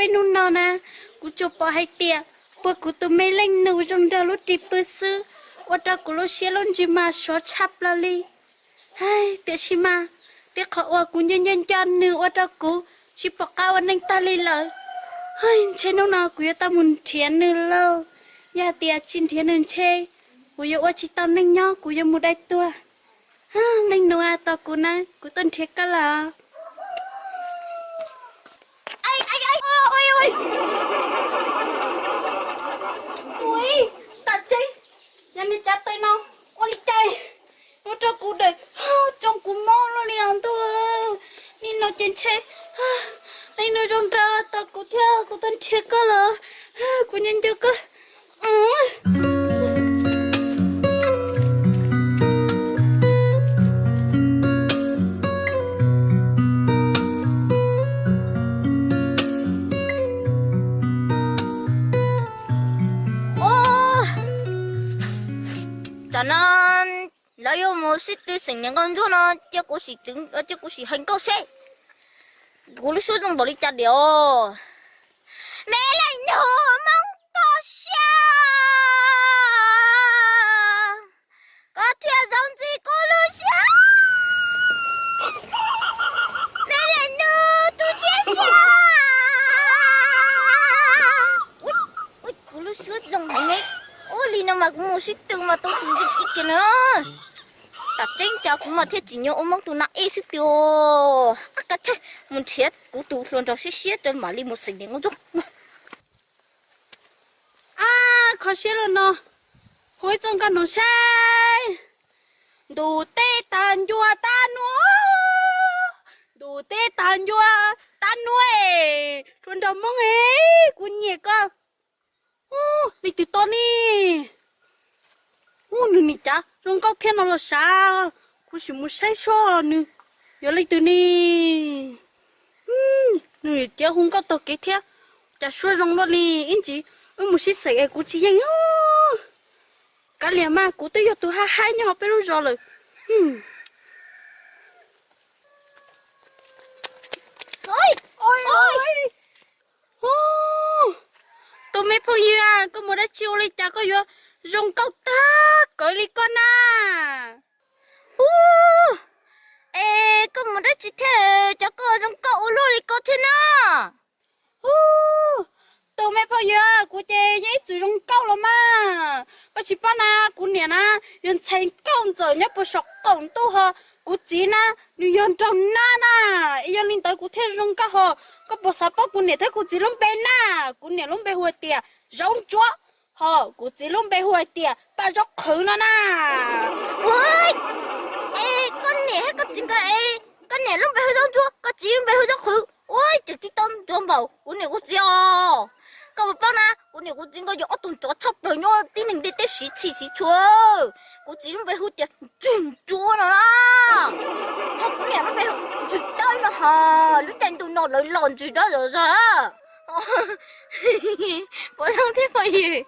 Hnub no na, kuv tsuas pom hais tias puag kuv tus me leej nus zoo nraug lub ris pw xwb, ua rau kuv lub siab lub ntsws mas sov tshaj plaws li. Hais tiam sis mas, tej qhov uas kuv nco nco nco nws ua rau kuv tsis pom qab ua neej tag li lawm. Hais ntshe hnub no kuv yuav tau mus nrhiav nws lauj. Yog hais tias tsis nrhiav nws ntshe kuv yuav ua tsis tau neej nyob, kuv yuav mus dai tuag. Leej nus, tos kuv na, kuv tuaj nrhiav koj lawm. Ua, tam tseeb, yog niag cav tais no ua li cas ua rau kuv dawm tsoo kuv mob luaj li os ntuj. Nim no ces ntshe leej nus zoo nraug tos kuv thiab, kuv tuaj nrhiav koj lawm, kuv nco nco koj. Tsam no lawv yuav mus sib tw xeem niam nkauj ntsuab no, cia kuv sim twv, cia kuv sim hais nkauj seb kuv lub suab zoo npaum li cas diam. Me leej nus Hmoob toj siab, koj thiaj zoo ntxiv kuv lub siab. Me leej nus tus siab siab. Ua, kuv lub suab zoo heev ne. Ua li no mas kuv mus sib tw mas tau tus zoo ib kiag na. Tam tseeb cas kuv mas thiaj tsim nyog ua Hmoob tus nas ej xwb tiag. Ab, kav tsij mus nrhiav kuv tus hluas nraug siab siab rau mam li mus xeem niam nkauj ntsuab. Ab, kho siab los no, hu ib txoj nkauj no saib. Ntuj teb tag ncua tab nuav, ntuj teb tag ncua tab nuav, hluas nraug Hmoob es, kuv nyiam koj. Leej twg tau ne? Ub, nws nim cav zoo nkauj thiab no los sav, kuv sim mus saib seb nws yog leej twg ne. Nws cav hu nkauj taug kev thiab, cas suab zoo luaj li. Ib ntsis wb mus sib xeem es kuv tsis yeej. Kav liam mas, kuv twb yog tus haib haib nyob hauv peb lub zos lawm. Tus me phooj ywg, koj mus dab tsi ua li cas koj yuav zoo nkauj tag kawg li koj na? Ub, es koj mus dab tsi thiaj cov koj zoo nkauj ua luaj li koj thiab na? Ub, tus me phooj ywg, kuv ces yeej ib txwm zoo nkauj los mas. Koj tsis paub na, kuv niam na yog ntxhais nkauj ntxawm nyob puag saum qaum ntuj ho. Kuv txiv na, nws yog nraug nab na. Yog li ntawd kuv thiaj zoo nkauj ho. Koj puas xav paub kuv niam thiab kuv txiv lub npe na? Kuv niam lub npe hu hais tias Zaub Ntsuab, ho kuv txiv lub npe hu hais tias Paj Zaub Qhwv no na. Ua, es koj niam thiab koj txiv nkawd es, koj niam lub npe hu Zaub Ntsuab, koj txiv lub npe hu Zaub Qhwv, ua cas tsis tau nrov npaum kuv niam kuv txiv os. Koj puas paub na, kuv niam kuv txiv nkawd yog ob tug nrov tshaj plaws nyob tib neeg ntiaj teb siv txhij siv txhua. Kuv txiv lub npe hu tias Ntswg Ntsuab no na. Ho kuv niam lub npe hu Ntswg Dawb no ho. Lub caij ntuj no lawv los ntswg dawb zom zaws. Puas zoo thiab phooj ywg?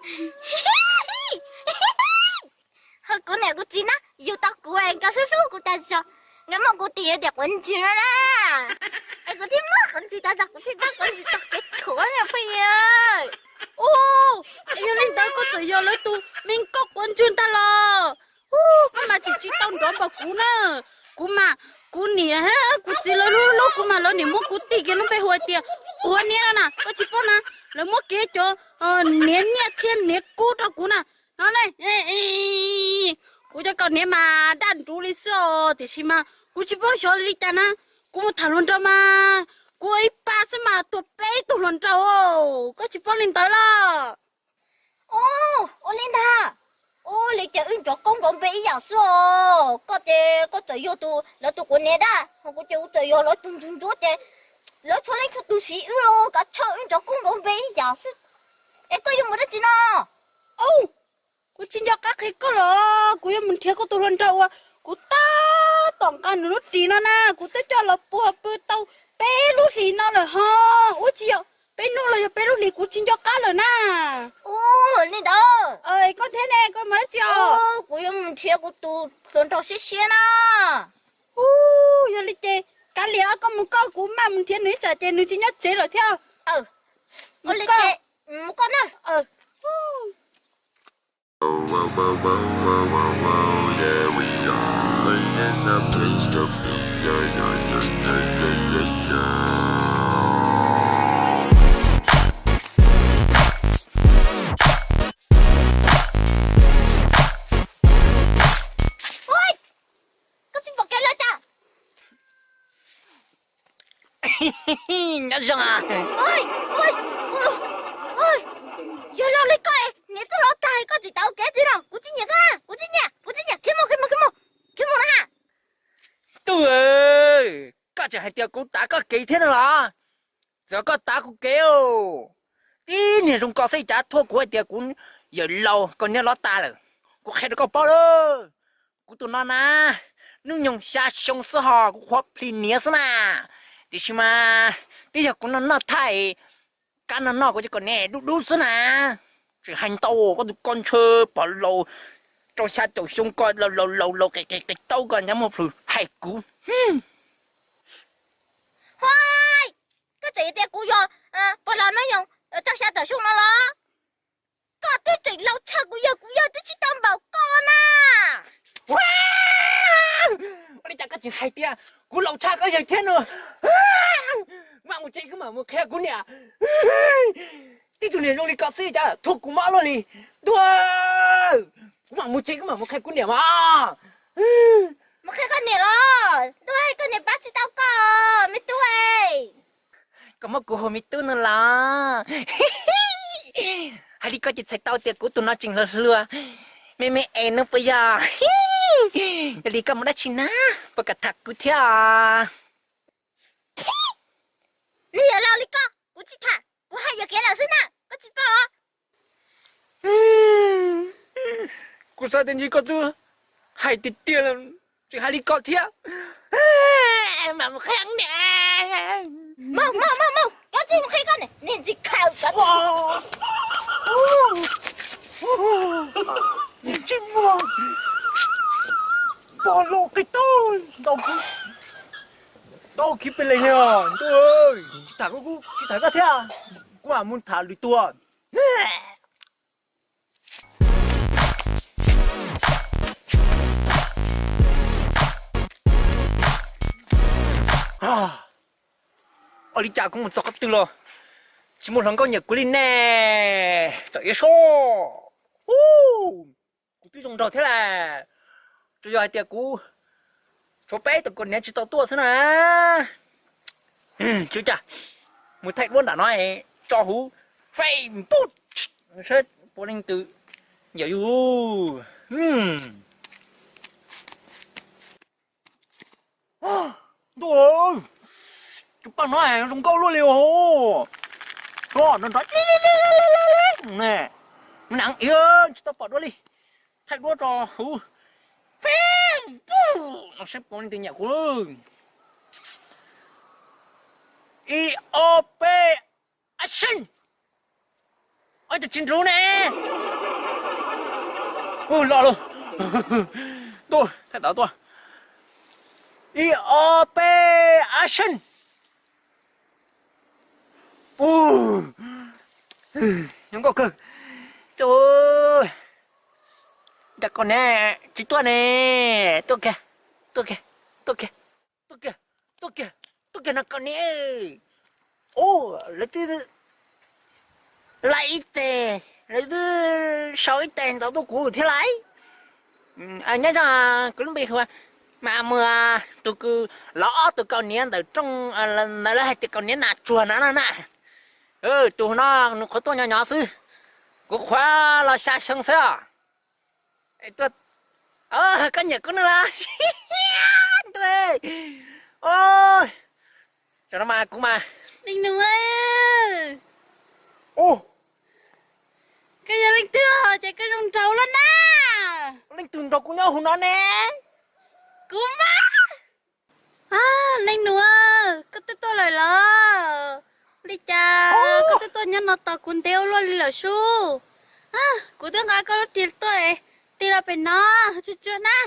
Ho kuv niam kuv txiv na, yug tau kuv es nkawd hlub hlub kuv tas zog. Nkawd muab kuv tis tias quav ntswg no na. Es kuv thiaj muab quav ntswg tas zog, kuv thiaj muab quav ntswg tso kev rhuav na phooj ywg. Ub, es yog li ntawd koj txawm yog lawv tus me nkauj quav ntswg ntag los? Ub, koj mas tseem tsis tau nrov npaum kuv na. Kuv mas, kuv niam, kuv txiv lawv hlub hlub kuv mas lawv niam muab kuv tis kiag lub npe hu hais tias Quav Niam no na, koj tsis paub na. Lawv muab kiag cov niam nyiaj thiab niam kub rau kuv na. No ne, kuv cov kaus hniav mas daj nruv li xwb os, tiam sis mas kuv tsis paub xyov li cas na. Kuv mus tham hluas nraug mas kuv ua ib pab xwb mas tuag peb tug hluas nraug, koj tsis paub li ntawd los? Ub, ua li ntag. Ub, li ces wb nrov koob nrov npe ib yam xwb os. Koj ces koj txawm yog tus, lawv tus Quav Niam dab, ho kuv ces kuv txawm yog lawv tus Ntswg Ntsuab ces lawv txhua leej txhua tus siv wb los kav tsij wb nrov koob nrov npe ib yam xwb. Es koj yuav mus dab tsi no? Kuv tsis nco qab qhia koj los, kuv yuav mus nrhiav kuv tus hluas nraug uas kuv tab tom nqa nws lub ris no na, kuv twb coj los puag pw tau peb lub hlis no lawm ho. Ub, tsis yog peb hnub los yog peb lub hlis, kuv tsis nco qab lawm na. Ub, li ntawd. Koj thiab ne, koj mus dab tsi os? Kuv yuav mus nrhiav kuv tus hluas nraug siab siab na. Ub, yog li ces kav liam, koj mus koj, kuv maj mus nrhiav nws ib tsam ces nws tsis nyob tsev lawm thiab. Ua li ces mus koj na. Ua, koj tsis pom kev los cas? Nyob zoo. Yog los li koj, niam twb los tag koj tsis tau kev txiv no, kuv tsis nyiam koj, kuv tsis nyiam, kuv tsis nyiam, khiav mus, khiav mus, khiav mus, khiav mus na ha. Tub, koj tseem hais tias kuv tav koj kev thiab no los? Txawm koj tav kuv kev, tib niag zoo ko xwb cas thuaj kuv hais tias kuv yawm laus koj niag los tas lawm. Kuv qhia rau koj paub lawm, kuv tus no na, hnub nyoog xya xyoo xwb ho kuv qhuav plhis niam xwb na. Tiam sis mas twb yog kuv noj noj thaij kab noj noj kuv cov koj niam dub dub xwb na. Tseem hais ntau, koj tus koj ntshe pom laus rau xya caum xyoo ko laus laus laus laus qis qis qis taub ko nyob muaj plhws hais kuv. Huaj, koj tseem tias kuv yog pog laus no yog rau xya caum xyoo no los? Koj twb tseem laus tshaj kuv yawg, kuv yawg twb tsis tau npaum koj na. Ua li cas koj tseem hais tias kuv laus tshaj koj yawg thiab no? Kuv mam mus tsev kuv mam mus qhia kuv niam. Tib tug niag zoo li koj xwb cas thuam kuv mob luaj li. Ntuj, kuv mam mus tsev kuv mam mus qhia kuv niam mas. Mus qhia koj niam los? Ntuj, koj niam pab tsis tau koj me tub. Koj muab kuv hu me tub no los? Hais li koj ces txhais tau tias kuv tus no tseem hluas hluas, me me es no puas yog? Yog li koj mus dab tsi na, puas kam tham kuv thiab? Nws yog laus li koj, kuv tsis tham, kuv hais yog kev lawm xwb na, koj tsis paub los? Kuv xav tias ntshe koj twb hais tiag tiag, tseem hais li koj thiab. Mam mus qhia niam. Mus mus mus mus, koj tsis mus qhia koj niam, niag ntxim khaws. Tsis muaj pog laus qis taub ntaus kuv, tau kiv pes lees li os. Ntuj, tsis tham koj, kuv tsis tham koj thiab, kuv mam mus tham lwm tus. Ua li cas kuv mus txog qhov twg los tsis muaj hluas nkauj nyiam kuv li ne. Tom iab soj, kuv twb zoo nraug thiab las, tsuas yog hais tias kuv tshuav peb tus kaus hniav tsis tau tuaj xwb na. Tsis ua cas, mus thaij duab nram no tso huv Facebook saib puas leej twg nyiam yus. Ntuj, tus poj no zoo nkauj luaj li os. Nrov nrov ne, me nam iab tsis tau pom dua li. Thaij duab rau huv Facebook no saib puas leej twg nyiam kuv. Ib ob peb, action. Ua cas tsis nrov ne? Ua los los. Tuaj, thaij tau tuaj. Ib ob peb, action. Ua, zoo nkauj kawg. Tus, cas koj ne tsis tuaj ne? Tuaj kiag, tuaj kiag, tuaj kiag, tuaj kiag, tuaj kiag, tuaj kiag no koj ne. Ub, lawv twb laij ib teg, lawv twb sau ib teg ntawd tuaj kuv thiab lauj. Nyob zoo, kuv lub npe hu ua Mas Muas, tus kws lov ob tug kaus hniav ntawm rooj, ntawd lawv hais tias kaus hniav nas tsuag na no na. Tus no nws qhuav tuaj nyob nyob xwb, kuv qhuav los xya xyoo xwb os. Koj nyiam kuv no los? Ntuj, zaum no mas kuv mas, Leej Nus, koj yog leej twg ces koj zoo nraug luaj na? Leej twg nrog kuv nyob hauv no ne? Kuv mas. Leej Nus, koj twb tuaj lawm los? Ua li cas koj twb tuaj nyob no tos kuv ntev ua luaj li lawm sub? Kuv twb nqa koj lub ris tuaj, tig los pem no, tsuag tsuag na.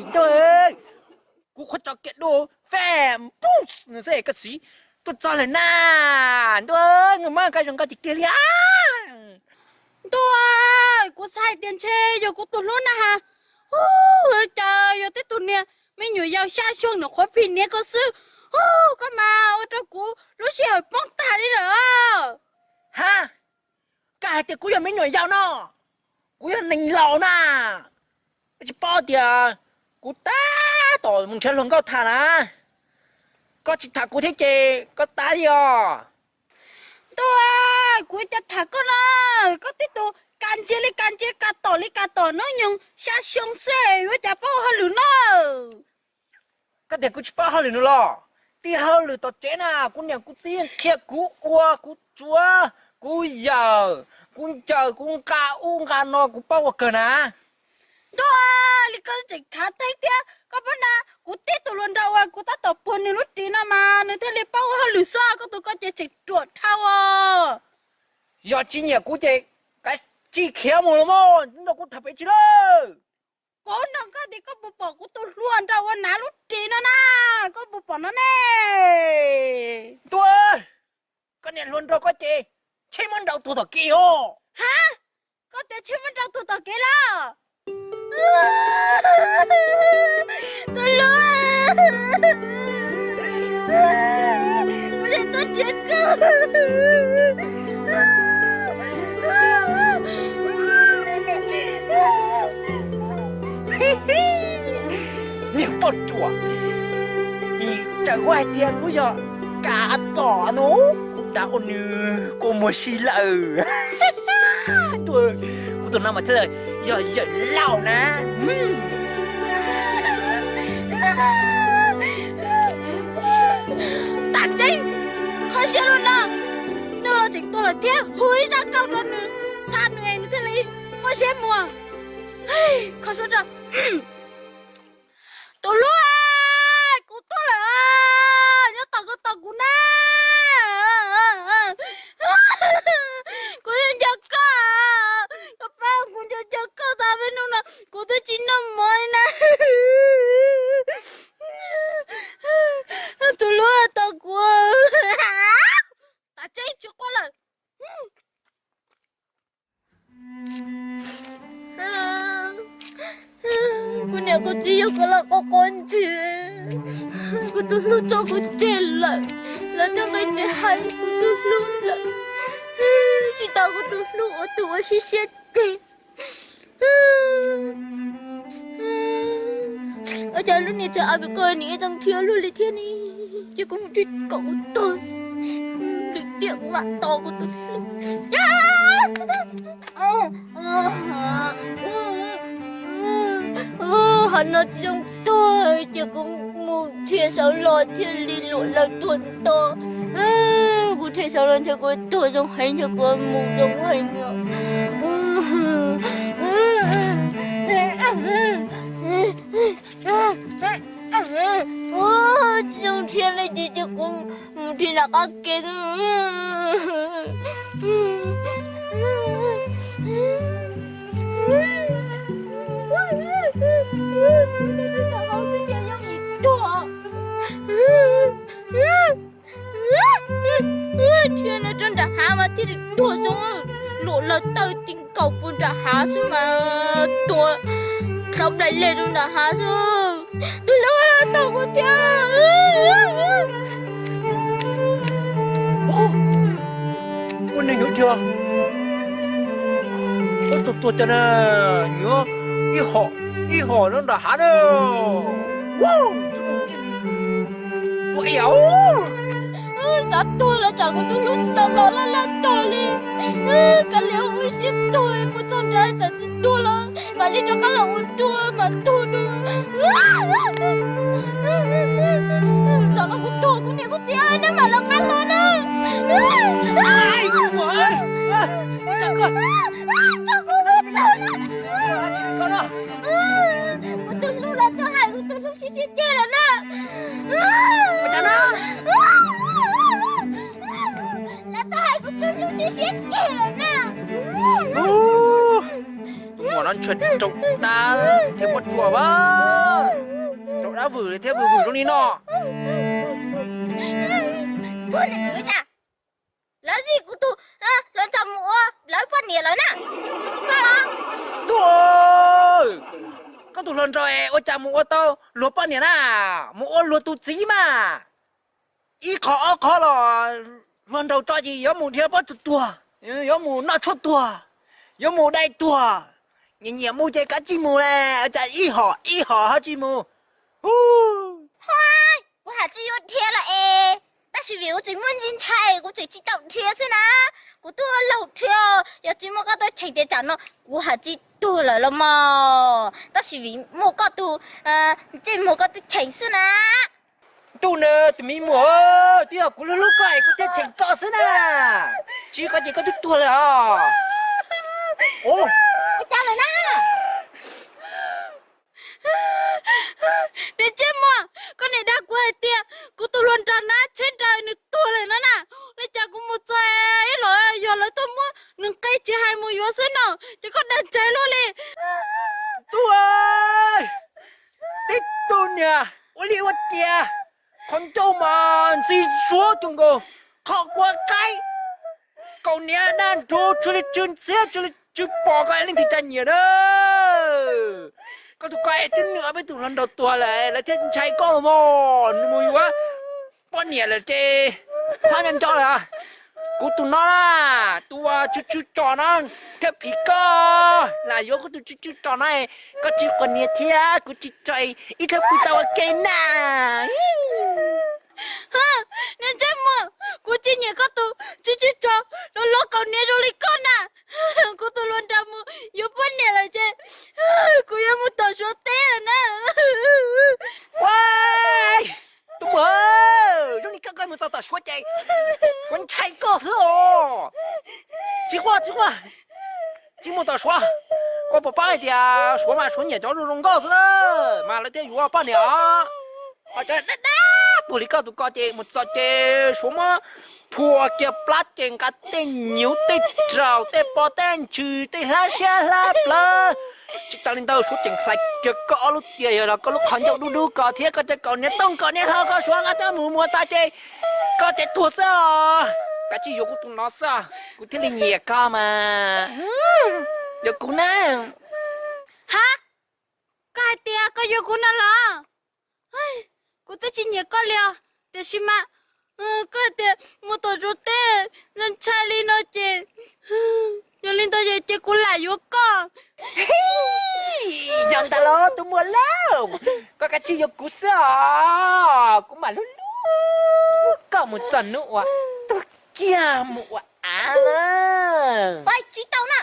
Ntuj, Kuv qhuav tso kiag dua, fem pum xwb koj siv tuaj txog lawm na. Ntuj, nws muab koj zoo nkauj tiag tiag li. Ntuj, kuv xav hais tias ntshe yog kuv tus hlub na has. Ua cas yog tib tug niag me nyuam yaus xya xyoo nws qhuav phim niam koj xwb. Koj mas ua rau kuv lub sij hawm poob tag li lawm. Ha, koj hais tias kuv yog me nyuam yaus no, kuv yog neeg laus na. Koj tsis paub tias kuv tab tom mus nrhiav hluas nkauj tham na. Koj tsis tham kuv thiab ces koj tas li os. Ntuj, kuv cas tham koj no, koj tib tug kas ntsia li kas ntsia, kas tom li kas tom, hnub nyoog xya xyoo xwb yuav cas paub hauj lwm no. Koj tias kuv tsis paub hauj lwm no los? Tib hauj lwm tom tsev na, kuv niam kuv txiv yeej qhia kuv ua, kuv tsuav, kuv yawm, kuv ncaws, kuv nqa ub nqa no, kuv paub ua kawg na. Ntuj, li koj tseem khav theeb thiab, koj paub na, kuv tib tug hluas nraug uas kuv tab tom puag nws lub ris no mas nws thiaj li paub ua hauj lwm xwb, koj tus koj ces tseem ruam dhau os. Yog tsis nyiam kuv ces kav tsij khiav mus los mas, nrog kuv tham pem tsis lawm. Kuv nug koj tias koj puas pom kuv tus hluas nraug uas hnav lub ris no na, koj puas pom no ne? Ntuj, koj niam hluas nraug koj ces tsheb muab nrau tuag tom kev os. Ha, koj tias tsheb muab nrau tuag tom kev los? Tus hlub, kuv tseem tuaj nrhiav koj. Niag poj ruam, txawm kuv hais tias kuv yog kas tom no, kuv dag ua nws kua muag si lawm. Kuv tus no mas thiaj li yog yawm laus na. Tam tseeb, kho siab lub no, nws los tseem tuag lawm thiab, hu ib zaj nkauj rau nws, xa nws es nws thiaj li muaj siab muag. Kho suab tso. Tus hlub, kuv tuaj lawm, nyob tos koj tos kuv na. Kuv nco nco koj, koj pab kuv nco nco koj tau peb hnub no, kuv twb tsis noj mov li na. Tus hlub tos kuv. Tam tseeb tsis quaj lawm. Kuv niam kuv txiv yog kuv los quaj quaj ntsig, kuv tus hlub tso kuv tseg lawm, lawv twb nqis tsev hais kuv tus hlub lawm. Tsis tau kuv tus hlub ua tus ua siab siab ceg. Ua cas lub niag tshav av pem koj nim zoo nrhiav luag li thiab ne, ces kuv mus nrhiav kom kuv tuag, lwm tiam kuv mam tos kuv tus hlub. Hov no tsis zoo txog, ces kuv mus nrhiav sawv los thiaj li luam laws tuag nto. Kuv nrhiav sawv los ntshe kuv tuag zoo heev, ntshe kuv mus zoo heev. Tsis zoo nrhiav li ces cia kuv mus nrhiav nram qab kev. Nrhiav no rau nram hav mas thiaj li tuag zoo, luam laws taw ti nkaus puag nram hav xwb mas tuag, thav nplaim lej rau nram hav xwb. Tus hlub, tos kuv thiab. Ua neeg yuav dhia, ua tus tuag cas na, nyob ib hom, ib hom no nram hav na. Ua, tus ib yam, xav tuag los tsam kuv tus hlub tsis tau los laj laj tog li. Kav liam ua siab tuag, mus txog nrad tsam tsis tuag los mam li rov qab los ua dua mas tuag dua. Txawm los kuv tuag kuv niam kuv txiv nej mam los qab los na. Txog kuv hlub tuag na. Kuv tus hlub los tuag, hais kuv tus hlub sib sib ceg lawm na. Los tuag hais kuv tus hlub sib sib ceg lawm na. Tus muam no ntshe raug dab thiab pob tsuas vas, raug Dab vwm thiab vwm vwm zoo li no. Lawv vij kuv tus hluas nraug mus ua lawv poj niam lawm na. Tsis pab los. Tuag, koj tus hluas nraug es ua cas mus ua tau luag poj niam na, mus ua luag tus txiv mas. Ib qho ob qho los hluas nraug tso ces yuav mus dhia pob tsuas tuag, yuav mus noj tshuaj tuag, yuav mus dai tuag. Nyiam nyiam mus ces kav tsij mus las, cas ib hom ib hom ho tsis mus. Kuv hais tsis yuav dhia lawm es, tab sis vim kuv tseem muaj ntsis ntshai kuv tseem tsis tau dhia xwb na. Kuv twb ua laug dhia, yog tsis muaj koj tuaj cheem tias tsam no kuv hais tsis tuag lawm los mas, tab sis vim muaj koj tus ntsej muag koj twb cheem xwb na. Ntuj na, tus me muam, twb yog kuv hlub hlub koj es kuv thiaj cheem koj xwb na. Tsis koj ces koj twb tuag lawm os. Ua cas lawm na? Niag ntsej muag, koj niam dag kuv hais tias kuv tus hluas nraug na tsheb nraws nws tuag lawm no na. Li cas kuv mus txog ib los yog lawv tuaj muab nws nqi tsis hais mus yuav xwb no, ces koj dag ntshai luaj li. Tub, tib tug niag ua liaj ua tias, qhov ncauj mas ntxi zuav cuag nkaus qhov quav qaib, kaus hniav daj nrug tsw li tsw ntxhiab tsw li tsw pom, koj leej twg cov nyiam na. Koj tus koj es twb nws peb tus hluas nraug tuag lawm lawv thiaj ntshai koj mog, nws mus yuav poj niam lawm ces txhob nco nco lawm. Kuv tus no na, tus uas tsw tsw tso no thiaj phim koj, lam yuav kuv tus tsw tsw tso no, koj tsis quas niag thiab kuv tsis tso ib thawj pw tau ua ke na. Niag ntsej muag, kuv tsis nyiam koj tus tsw tsw tso los lov kaus hniav zoo li koj na. Kuv tus hluas nraug mus yuav poj niam lawm ces kuv yuav mus tom Suav teb lawm na. Ua, tub muag, zoo li koj koj mus txog tom Suav ces Suav ntshai koj xwb os. Tsis quaj tsis quaj, tsis mus tom Suav, koj puas paub hais tias Suav mas Suav nyiam cov zoo zoo nkauj xwb na, mas lawv thiaj yuav poj niam os. Ho cov dab dab tuag li koj tus ko ces mus txog ces Suav muab phua kiag plab ces nqa tej nyuv tej raus tej pob tej ntsws tej hlab siab hlab plawv. Tsis tas li ntawd Suav tseem hlais kiag koj ob lub tias yog los koj lub qhov ncauj dub dub ko thiab koj cov kaus hniav tooj kaus hniav hlau ko Suav nqa coj mus muag tas ces koj ces tuag xwb os. Kav tsij yuav kuv tus no xwb, kuv thiaj li nyiam koj mas. Yuav kuv na. Ha, koj hais tias koj yuav kuv no los? Kuv twb tsis nyiam koj li os, tiam sis mas koj hais tias mus tom Suav teb ntshai ntshai li no ces, yog li ntawd ces kuv lam yuav koj. Yog ntawd los tub muag lauj, koj kav tsij yuav kuv xwb os, kuv mam hlub hlub koj mus txog hnub uas tuag kiag mus ua av na. Pab tsis tau na,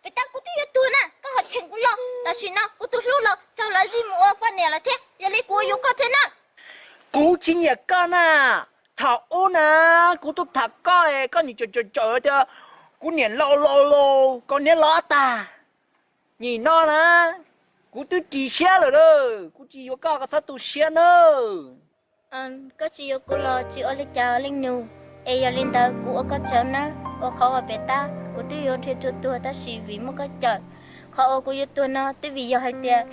pem tas kuv twb yuav tuag na koj ho cheem kuv los, tam sim no kuv tus hlub los raug lawv zij mus ua poj niam lawm thiab, yog li kuv yuav koj thiab na. Kuv tsis nyiam koj na. Thaum ub na, kuv twb tham koj es koj nim tsawm tsawm tias kuv niam laus laus laus kaus hniav lov tag. Nim no na, kuv twb ris siab lawm lauj, kuv tsis yuav koj, koj txhob tu siab nawb. Koj tsis yuav kuv los tsis ua li cas leej nus, es yog li ntawd kuv ua koj tsaug nawb, ua qhov uas pem tab kuv twb yuav dhia tuag tuag tab sis vim muaj koj cawm. Qhov uas kuv yuav tuag no twb vim yog hais tias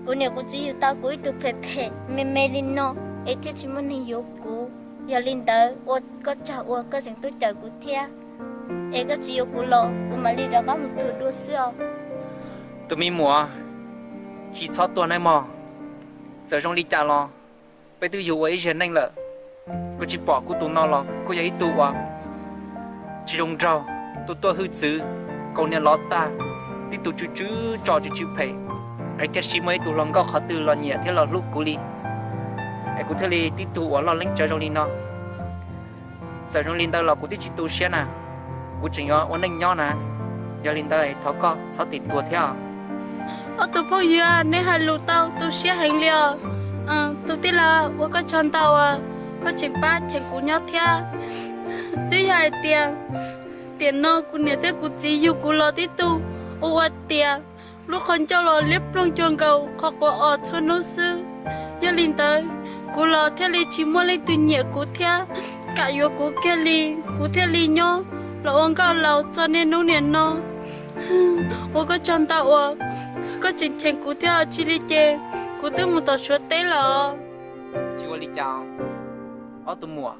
kuv niam kuv txiv yug tau kuv ib tug phem phem me me li no, es thiaj tsis muaj neeg yuav kuv. Yog li ntawd ua koj tsaug uas koj tseem tuaj cawm kuv thiab, es koj tsis yuav kuv los kuv mam li rov qab mus tuag dua xwb os. Tus me muam, tsis txhob tuag nawb mog, txawm zoo li cas los peb twb yug ua ib zaug neej lawm. Kuv tsis pom kuv tus no los kuj yog ib tug uas tsis zoo nraug, tus tuaj hwj txwv, kaus hniav lov tag, tib tug tsw tsw tso tsw tsw phem, es thiaj tsis muaj ib tug hluas nkauj qhov twg los nyiam thiab los hlub kuv li, es kuv thiaj li tib tug uas loj leeb tsawv zoo li no. Txawm zoo li ntawd los kuv twb tsis tu siab na, kuv tseem yuav ua neej nyob na. Yog li ntawd thov koj txhob tim tuag thiab. Ob tug phooj ywg, neb hais lus tau tu siab heev li os. Tus tij laug, ua koj tsaug ntau uas koj tseem pab cheem kuv nyob thiab. Twb yog hais tias tiam no kuv niam thiab kuv txiv yug kuv los tib tug, ua ua tias lub qhov ncauj los liab ploog cuag nkaus qhov quav os txhua hnub xwb. Yog li ntawd, kuv los thiaj li tsis muaj leej twg nyiam kuv thiab kam yuav kuv kiag li. Kuv thiaj li nyob los ua nkauj laus txog niaj hnub niam no. Ua koj tsaug ntau uas koj tseem cheem kuv thiab, tsis li ces Kuv twb mus tom Suav teb los. Tsis ua li cas, ob tug muam,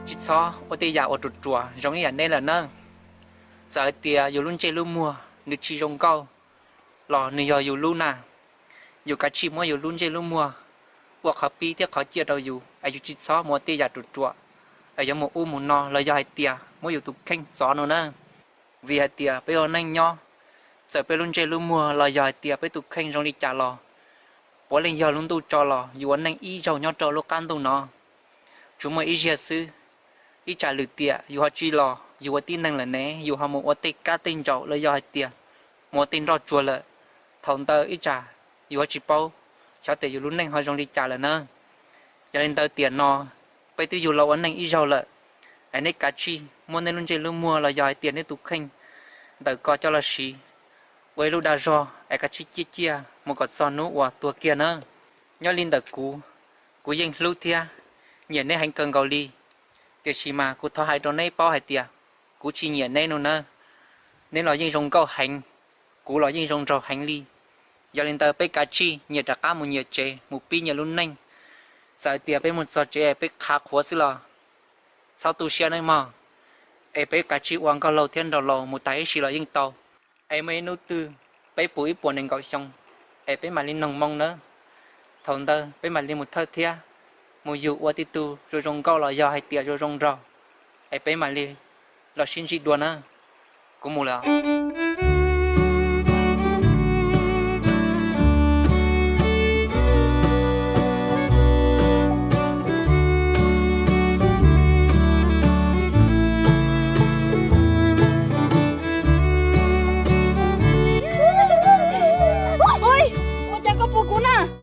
tsis txhob ua tej yam uas ruam ruam zoo ib yam neb lawm nawb. Txawm hais tias yus lub ntsej lub muag nws tsis zoo nkauj los nws yog yus lub na. Yus kav tsij muab yus lub ntsej lub muag ua qhov pib thiab qhov ciaj rau yus, es yus tsis txhob mus ua tej yam ruam ruam, es yuav mus ub mus no los yog hais tias muab yus tus kheej txov no na. Vim hais tias peb ua neej nyob, txawm peb lub ntsej lub muag los yog hais tias peb tus kheej zoo li cas los, puav leej yog lub ntuj tso los yus ua neej ib zaug nyob rau lub qab ntuj no. Tsuas muaj ib zaug xwb, ib tsam lwm tiam yus ho tsis los yus ua tib neeg lawm ne, yus ho mus ua tej kab tej ntsaum los yog hais tias mus ua tej nroj tsuag lawm. Thaum ntawd ib tsam yus ho tsis paub xyov tias yus lub neej ho zoo li cas lawm na. Yog li ntawd tiam no peb twb yug los ua neej ib zaug lawm, es neb kav tsij muab neb lub ntsej lub muag los yog hais tias neb tus kheej ntawm ko coj los siv ua ib lub dag zog es kav tsij ciaj ciaj mus kom txog hnub uas tuag kiag na. Nyob li ntawm kuv, kuv yeej hlub thiab nyiam neb heev kawg nkaus li, tiam sis mas kuv thov hais rau neb paub hais tias kuv tsis nyiam neb no na. Neb los yeej zoo nkauj heev, kuv los yeej zoo nraug heev li. Yog li ntawd peb kav tsij nyias rov qab mus nyias tsev mus pib nyias lub neej. Txawm tias peb mus txog tsev es peb qhav qhuav xwb los txhob tu siab nawb mog. Es peb kav tsij ua nkauj laug thiab nraug laus mus tas ib sim los yeej tau. Es muaj ib hnub twg peb puv ib puas nees nkaum xyoo, es peb mam li noog moo nawb. Thaum ntawd peb mam li mus thawj thiab mus yug ua tib tug zoo zoo nkauj los yog hais tias zoo zoo nraug, es peb mam li los sib ntsib dua na. Kuv mus lawm.